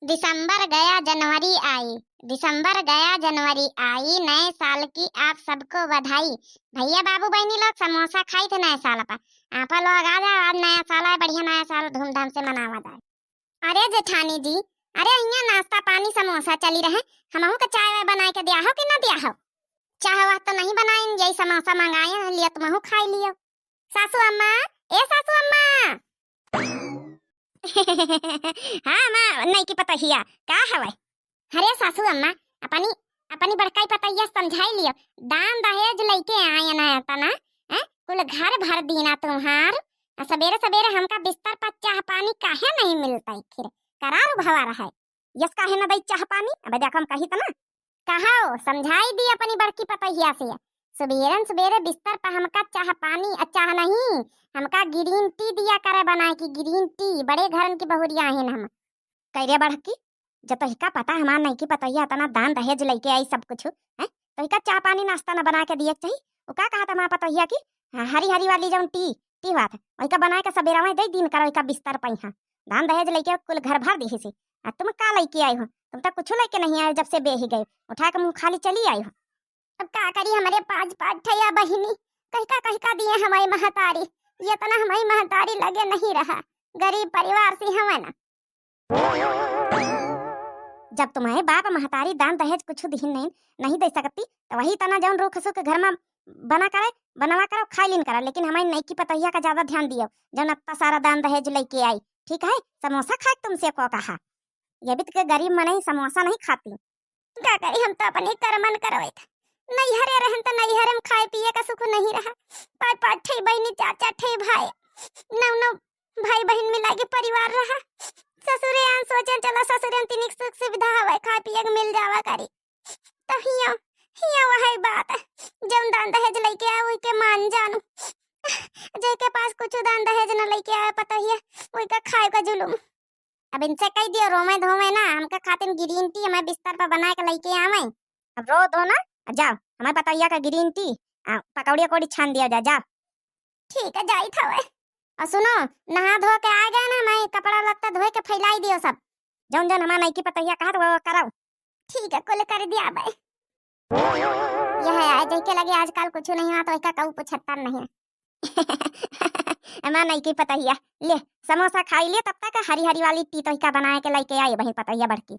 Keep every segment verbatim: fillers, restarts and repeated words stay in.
दिसंबर गया जनवरी आई, दिसंबर गया जनवरी आई, नए साल की आप सबको बधाई। भैया बाबू बहिनी लोग समोसा खाई थे नए साल पर, आप लोग आ जाओ, आज नया साल है, बढ़िया नया साल धूमधाम से मनावा जाए। अरे जेठानी जी, अरे हियाँ नाश्ता पानी समोसा चली रहे, हमहू के चाय वाय बनाए के दिया हो कि ना दिया हो? चाह वाह तो नहीं बनाइन, यही समोसा मंगाए हैं, लिया तुमहू खाई लियो। सासू अम्मा, ए सासू अम्मा। हाँ माँ, नइकी पतोहिया, का हवै? अरे सासू अम्मा, अपनी, अपनी बड़काई पतोहिया समझाई लियो, दान दहेज लइके आयन है तना, हैं? कुल घर भर दीना तुम्हार, आ सबेरे सबेरे हमका बिस्तर पर चाह पानी काहे नहीं मिलता है? फिर करार उभवा रहा है, यस काहे न दई चाह पानी? अबे देखो हम कही तना, कहो समझाई दी अपनी बड़की पतोहिया से, सुबेरन सुबेरे बिस्तर पर हमका चाह पानी, अ, चाह नहीं, हमका green tea दिया करे बनाए की green tea, बड़े घरन की बहुरिया हैं हम। कह रे बड़की, जब तोहिका पता हमार नइकी पतोहिया इतना दान दहेज लइके आई सब कुछ, हैं? तोहिका चाह पानी नाश्ता न बना के दिए के चाही। वो का कहत हमार पतोहिया की, हाँ, हरी हरी वाली जौन tea, tea बात है, वही का बना के सबेरा में दे दिन कर, वही का बिस्तर पइहा। दान दहेज लइके कुल घर भर दिहिसी। आ तुम का लइके आई हो? तुम तो कुछ लइके नहीं आए, जब से बेही गए, उठा के मुंह खाली चली आई हो। अब का करी, हमरे पाँच पाँच ठया बहिनी, कहिका कहिका दिए हमारी महतारी, ये इतना हमारी महतारी लगे नहीं रहा, गरीब परिवार से हवे ना। जब तुम्हारे बाप महतारी दान दहेज कुछ दिहिन नहीं, नहीं दे सकती, तो वही तना जौन रूख सूख घर में बना करे, बनवा करो, खाई लीन करा, लेकिन हमारी नइकी पतोहिया का ज्यादा ध्यान दियो, जौन अत्ता सारा दान दहेज लइके आई, ठीक है? समोसा खाए तुमसे को कहा, ये भी तो के गरीब मनई समोसा नहीं खाती। का करी, हम तो अपने करमन करवैत। नैहरे रहन त नैहरे में खाए पिए का सुख नहीं रहा। पाँच पाँच ठे बहिनी, चार चार ठे भाई, नौ नौ भाई बहिन मिला के परिवार रहा। ससुरे आन सोचन चला, ससुरे आन तिनिक सुख सुविधा हवे, खाए पिए के मिल जावा करी। तो हिया, हिया वही बात, जौन दान दहेज लइके आ, वही के मान जानू। जेके पास कुछ दान दहेज न लइके आवे पतोहिया, वही का खाए का जुलुम। अब इनसे कह दियो, रोवे धोवे ना, हमका खातिन green tea हमारे बिस्तर पर बना के लइके आवे। अब रो धो ना, अब जाओ, हमारे पतोहिया का green tea, आ, पकौड़ी अकौड़ी छान दिया जा, जाओ। ठीक है, जाइत हवे। और सुनो, नहा धो के आ गए ना, मैं कपड़ा लत्ता धोए के फैलाई दियो सब। जौन जौन हमार नइकी पतोहिया कहत वो, वो कराओ। ठीक है, कुल कर दिया बे। यह है, जैके लगे आजकल कुछ नहीं हुआ तो इसका कहू पुछत्तर नहीं। हमार नइकी पतोहिया, ले समोसा खाई ले, तब तक हरी हरी वाली tea तोहिका बनाए के लइके आई बहिन पतोहिया बड़की।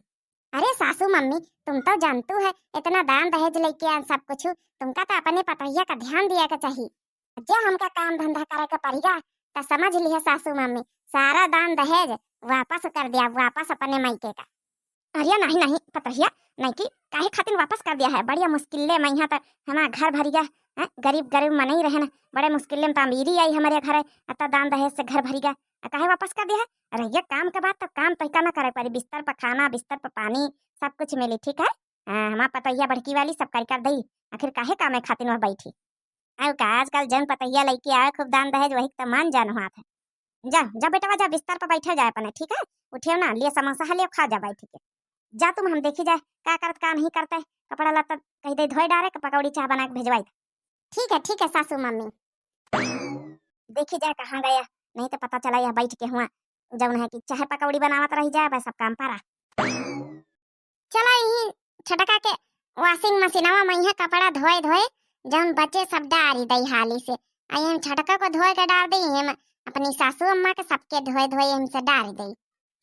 अरे सासू मम्मी, तुम तो जानतू है, इतना दान दहेज लइके आन सब कुछ, तुमका तो अपने पतोहिया का ध्यान दिया के चाही। जे हमका काम धंधा करे के पड़िगा, त समझ लिहे सासू मम्मी, सारा दान दहेज वापस कर दिया, वापस अपने मायके का। अरे नहीं, नहीं, पतोहिया, नइकी काहे खातिर वापस कर दिया है? बढ़िया मुश्किल ले मैं यहाँ तक हमारा घर भरिया, हैं? गरीब, गरीब मनई रहे ना, बड़े मुश्किल ले में तो अमीरी आई हमारे घर, अत्ता दान दहेज से घर भरिया, आ काहे वापस कर दिया है? अरे ये काम के बाद तो काम तोहिका ना करे पड़ी, बिस्तर पर खाना, बिस्तर पर पानी, सब कुछ मिली, ठीक है? हाँ, हमार पतोहिया बड़की वाली सब करी कर दई, आखिर काहे कामे खातिर वह बैठी? आउ का, आजकल जौन पतोहिया लइके आवे खूब दान दहेज, वही के तो मान जान हुआ था। जा, जा बेटवा, जा बिस्तर पर बैठे जाए अपने, ठीक है? उठियो ना, लिए समोसा है, लियो खा जा बैठ के। जा तुम, हम देखी जाए का करत का नहीं करते, कपड़ा लत्ता कह दे धोए डारे, के पकौड़ी चाह बना के भेजवाई। ठीक है, ठीक है सासू मम्मी। देखी जाए कहाँ गया, नहीं तो पता चला यह बैठ के हुआ जौन है कि चाहे पकौड़ी बनावत रही जाए, बस सब काम पारा। चला यही छटका के washing मशीनवा में इहे कपड़ा धोए धोए जौन बचे सब डारी दई हाली से। आ इहे छटका को धोए के डार दई, इहे में अपनी सासू अम्मा के सबके धोए धोए इहे में से डारी दई।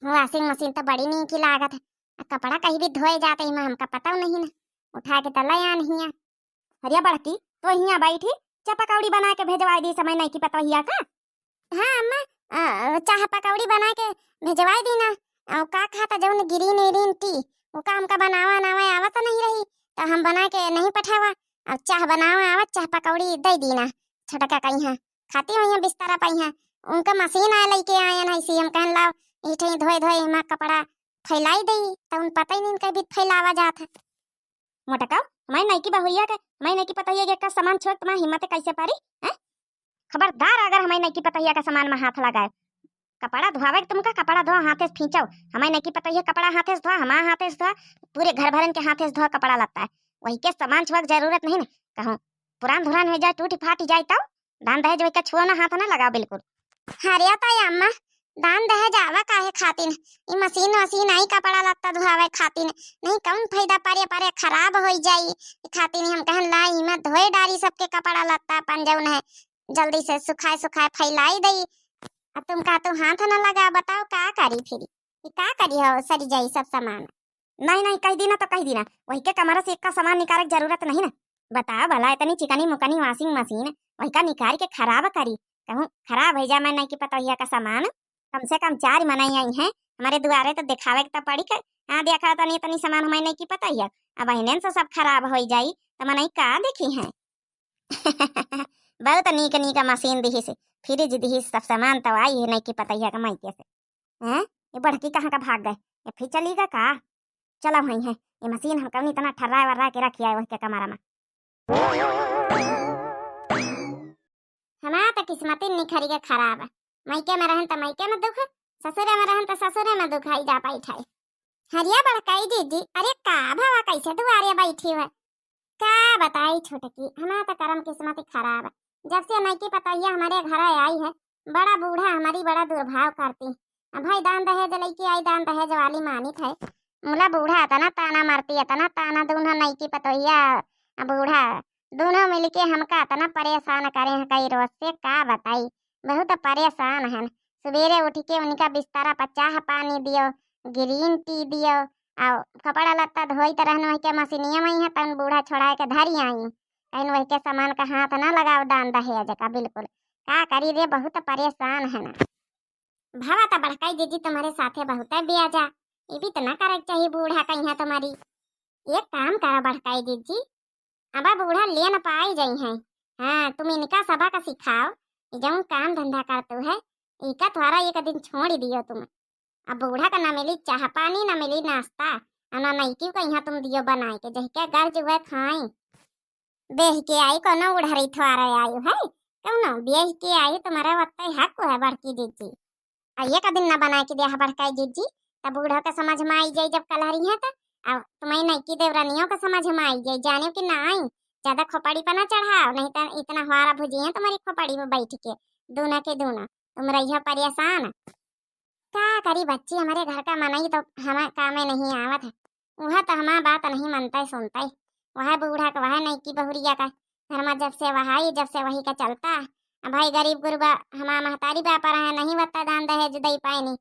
Washing मशीन तो बड़ी नीक लागत है। आ कपड़ा कहीं भी धोए जाते, इमे हमका पता नहीं ना। उठा के तो ले आन हिया। अरे बड़की, तो हिया बैठी, चा पकौड़ी बना के भेजवाई दी समय नइकी पतोहिया का। हाँ अम्मा, अ, चाह पकौड़ी बना के भेजवाई दी ना। अ, का खाता जौन green green tea, वो का हमका बनावा नावा आवत नहीं रही, तो हम बना के नहीं पठावा। अब चाह बनावा आवत, चाह पकौड़ी दे दी ना। छटका कहीं है, खाती हुई है बिस्तर पर है, उनका मशीन आए लइके आए हैं, इसी हम कहन लाओ, इठे धोए धोए इमा कपड़ा फैलाई दई, तो उन पता ही नहीं इनका भी फैलावा जात है। मोटका, हमारी नइकी बहुरिया के, हमारी नइकी पतोहिया के का सामान छुए के तुम्हारी हिम्मत कैसे पारी, हैं? खबरदार अगर हमारी नइकी पतोहिया का सामान में हाथ लगाए। कपड़ा धोआवे के तुमका, कपड़ा धो हाथे से खींचो। हमारी नइकी पतोहिया कपड़ा हाथे से धोआ, हमारा हाथे से धोआ, पूरे घर भरन के हाथे से धोआ कपड़ा लगता है। वही के सामान छुआ के जरूरत नहीं ना। कहूँ पुरान धुरान हो जाए, टूट फाट जाए तो दान दहेज वही का छुओ ना, हाथ ना लगाओ बिल्कुल। अरे ताई अम्मा, दान दहेज आवा काहे खातिन? ई मशीन वशीन आई कपड़ा लत्ता धोआवे खातिन, नहीं कौन फायदा, परे परे खराब होई जाई। ई खातिन हम कहन ला इमा धोए डारी सबके कपड़ा लत्ता अपन जौन है, जल्दी से सुखाए सुखाए फैलाई दई। अब तुम का तू हाथ न लगा, बताओ का करी फिर? ई का करी हो, सरी जाई सब सामान। नहीं, नहीं, कह दी ना तो कह दी ना, वही के कमरा से एक का सामान निकाले के जरूरत नहीं ना। बताओ भला, इतनी चिकनी मुकनी washing machine, वही का निकाल के खराब करी? कहूँ खराब हो जा मैं नहीं की पतोहिया का सामान। कम से कम चार मनई आई हैं हमारे दुआरे, तो दिखावे के तो पड़ी के, हाँ, देखा तनी इतनी सामान हमारे नहीं की पतोहिया, अब बहनन से सब खराब हो जाई, तो मनई का देखी हैं? बहुत नीक नीक मशीन दिहिस, फ्रिज दिहिस, सब सामान तो आई है नहीं की पतोहिया का मायके से। हैं? ये बड़की कहाँ का भाग गए? ये फिर चली गए का? चला वहीं है, ये मशीन हम कौन इतना ठर्रा वर्रा के रखी है वही के कमरा में। हमार तो किस्मत ही निखरी के खराब है। मायके में रहन तो मायके में दुख, ससुरे में रहन तो ससुरे में दुख, आई जा बैठाई। हरिया बड़काई दीदी, अरे का भवा, कैसे दुआरे बैठी है? का बताई छोटकी, हमार तो करम किस्मत ही खराब है। जब से नईकी पतोहिया हमारे घर आई है, बड़ा बूढ़ा हमारी बड़ा दुर्भाव करती। अब भाई दान दहेज लेके आई, दान दहेज वाली मानित है। मुला बूढ़ा इतना ताना मारती, इतना ताना, दोनों नईकी पतोहिया, आ बूढ़ा, दोनों मिलके हमका इतना परेशान करे हैं कई रोज से, का बताई, बहुत परेशान हैं। सवेरे उठ के उनका बिस्तरा पर चाह पानी दियो, green tea दियो, और कपड़ा लत्ता धोइत रहन वही के मशीनिया में है, तन बूढ़ा छोड़ा के धरी आई। कहीं वही के सामान का हाथ ना लगाओ दान दहेज का बिल्कुल। का करी रे, बहुत परेशान है ना। भवा तो बड़काई दीदी तुम्हारे साथे बहुत है ब्याजा, ये भी तो ना करे के चाहिए बूढ़ा कहीं है तुम्हारी। एक काम करा बड़काई दीदी, अब बूढ़ा ले न पाई जाई हैं। हाँ, तुम इनका सबक सिखाओ, ये जौन काम धंधा करतू है, इका तोहरा एक दिन छोड़ दियो तुम। अब बूढ़ा का ना मिली चाह पानी, ना मिली नाश्ता, आ ना नईकी का यहाँ तुम दियो बनाए के, जहिके गर्ज हुए खाई। बेह के आई कोनो उढ़री थोरे आई है, कौनो बेह के आई, तुम्हारा वत्ते हक है बड़की दीदी। आ एक दिन ना बनाए के दिया बड़काई दीदी, तब बूढ़ा के समझ में आई जाई जब कलहरी है तो। अब तुम्हारी नईकी देवरानियों के समझ में आई जाई, जानियो कि ना आई, ज्यादा खोपड़ी पर ना चढ़ाओ, नहीं तो इतना हुआरा भुजिए तुम्हारी खोपड़ी में बैठ के, दूना के दूना, तुम रहियो परेशान। का करी बच्ची, हमारे घर का मनई तो हमार कामे नहीं आवत है। वह तो हमार बात नहीं मनता है, सुनता है। वह बूढ़ा का, वह नईकी बहुरिया का घर में जब से वह आई, जब से वही का चलता। अब भाई गरीब गुरबा हमार महतारी बापा रहे, नहीं बत्ता दान दहेज दे पाए नहीं।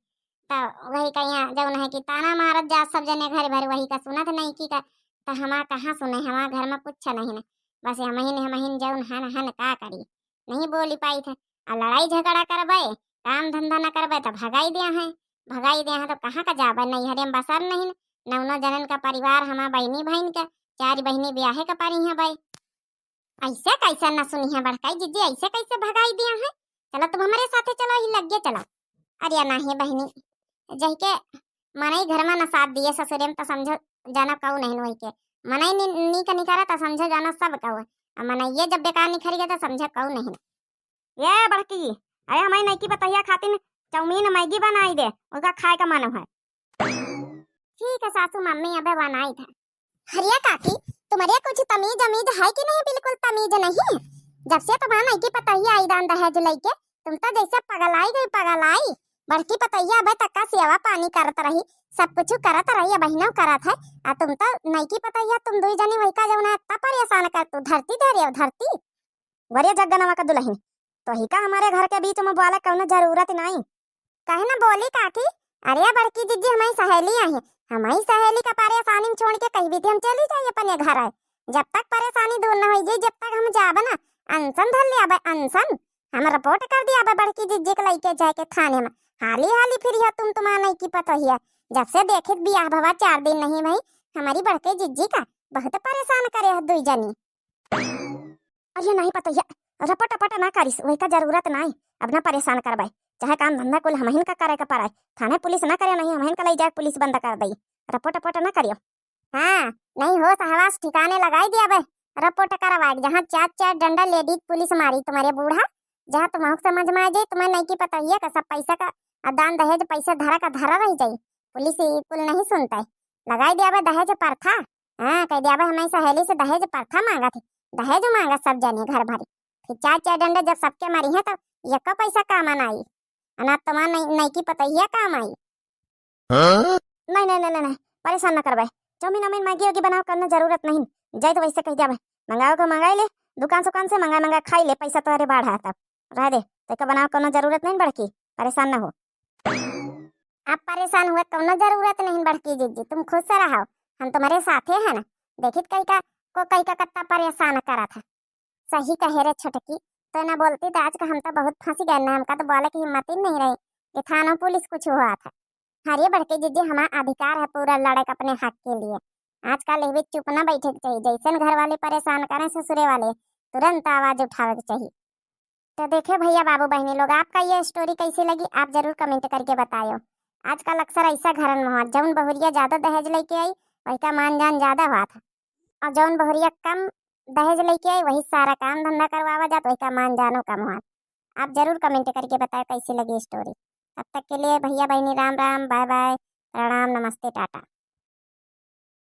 तो वही का यहाँ जौन है कि ताना मारत जा सब जने घर भर, वही का सुनत नईकी का। तो हमार कहाँ सुने, हमार घर में कुछ नहीं ना। बस हमहिन, हमहिन जौन हन, हन का करी, नहीं बोली पाई थे। आ लड़ाई झगड़ा करबे, काम धंधा न करबे तो भगाई दिया है, भगाई दिया है तो कहाँ का जाबे, नैहरे में बसर नहीं, नौनो जनन का परिवार, हमार बहिनी बहिन के, चार बहिनी ब्याहे का परी हैं भाई। ऐसे कैसे न सुनी है बड़काई जीजी, ऐसे कैसे भगाई दिया है? चलो तुम हमारे साथे चलो, ही लग गए चलो। अरे नहीं बहिनी, जहिके मनई घर में न साथ दिए ससुरे में तो समझो जाना कऊ नहीं वही के। मनई नी-, नीक निकरा तो समझो जाना सब कऊ। आ मनई ये जब बेकार निखर गया तो समझो कऊ नहीं। ये बड़की, अरे हमारी नईकी पतोहिया खातिन चाउमीन मैगी बनाई दे, उनका खाए का मन है। ठीक है सासू मम्मी, अबे बनाई था। हरिया काकी, तुम्हारे कुछ तमीज अमीज है कि नहीं? बिल्कुल तमीज नहीं। जब से तुम्हारा नईकी पतोहिया आई दान दहेज लइके, तुम तो जैसे पगलाई गई, पगलाई। बड़की पतोहिया अबे तक का सेवा पानी करत रही, सब कुछ करत रही, बहिनो करत है, आ तुम तो नईकी पतोहिया, तुम दुई जनी वही का जौन है, इतना परेशान कर तू धरती धरे हो, धरती। वरे जगनवा का दुलहिन, तोही का हमारे घर के बीच में बोले कौनो जरूरत नाई। काहे ना बोली काकी? अरे बड़की जीजी हमारी सहेली आई है, हमारी सहेली का परेशानी छोड़ के कहीं भी हम चली जाई अपने घर है। जब तक परेशानी दूर न होई जाई, जब तक हम जाब ना, अनशन धर ले अबे अनशन। हम रिपोर्ट कर दिया अबे बड़की जीजी के लइके जाए के थाने में। हाली हाली फिर यह तुम तुम्हारा नईकी पतोहिया, जब से देखित बियाह भवा चार दिन नहीं भई, हमारी बड़के जीजी का बहुत परेशान करे है दुई जनी। अरे नहीं पतोहिया, रपट रपट ना करिस, वही का जरूरत नाई। अब ना परेशान करबे, चाहे काम धंधा कुल हमहिन का करे के पड़े, थाने पुलिस ना करे, नहीं हमहिन का ले जाए पुलिस बंद कर दई। रपट रपट ना करियो। हाँ, नहीं होश हवास ठिकाने लगाई दिया बे, रपट करवाए, जहाँ चार चार डंडा लेडीज पुलिस मारी तुम्हारे बूढ़ा, जहाँ तुम समझ में आ जाए, तुम्हें नईकी पतोहिया का सब पैसा का, आ दान दहेज पैसा धरा का धरा रह जाई, पुलिस ये कुल नहीं सुनता है। लगाई दिया बे दहेज प्रथा। हाँ, कह दिया बे हमारी सहेली से दहेज प्रथा मांगा थी, दहेज मांगा सब जने घर भरी। फिर चार चार डंडे जब सबके मारी है तो यक्को पैसा काम ना आई। अनाथ तमान नहीं, नहीं की पतैया काम आई। हाँ? नहीं, नहीं, नहीं, नहीं, नहीं, परेशान न करबे। चाउमीन वाउमीन, मैगी वैगी बनावे कउनो जरूरत नहीं। जाई तो वैसे कह जाबे, मंगावे के मंगाई ले, दुकान सुकान से मंगा मंगा खाई ले, पैसा तोहरे बाढ़ा है तब। रह दे, तो का बनावे कउनो जरूरत नहीं बड़की, परेशान न हो। आप परेशान हुए कउनो जरूरत नहीं बड़की जिज्जी, तुम खुश से रहो, हम तुम्हारे साथे है ना। देखित कई का को कई का कत्ता परेशान करत है। सही कहे रे छोटकी, तो ना बोलती तो आज का हम तो बहुत फंसी गए ना, हमका तो बोले की हिम्मत ही नहीं रही कि थाना पुलिस कुछ हुआ था। अरे बड़की जिज्जी, हमारा अधिकार है पूरा लड़े के अपने हक के लिए। आजकल ये भी चुप ना बैठे के चाहिए, जैसन घर वाले परेशान करें ससुरे वाले, तुरंत आवाज उठावे के चाहिए। तो देखे भैया बाबू बहनी लोग, आपका ये स्टोरी कैसी लगी आप जरूर कमेंट करके बतायो। आजकल अक्सर ऐसा घरन में होत, जौन बहुरिया ज्यादा दहेज लेके आई वही का मान जान ज्यादा हुआ था, और जौन बहुरिया कम दहेज लेके आई वही सारा काम धंधा करवावा जात, वही का मान जानो कम हुआ। आप जरूर कमेंट करके बतायो कैसी लगी स्टोरी। तब तक के लिए भैया बहनी राम राम, बाय बाय, प्रणाम, नमस्ते, टाटा।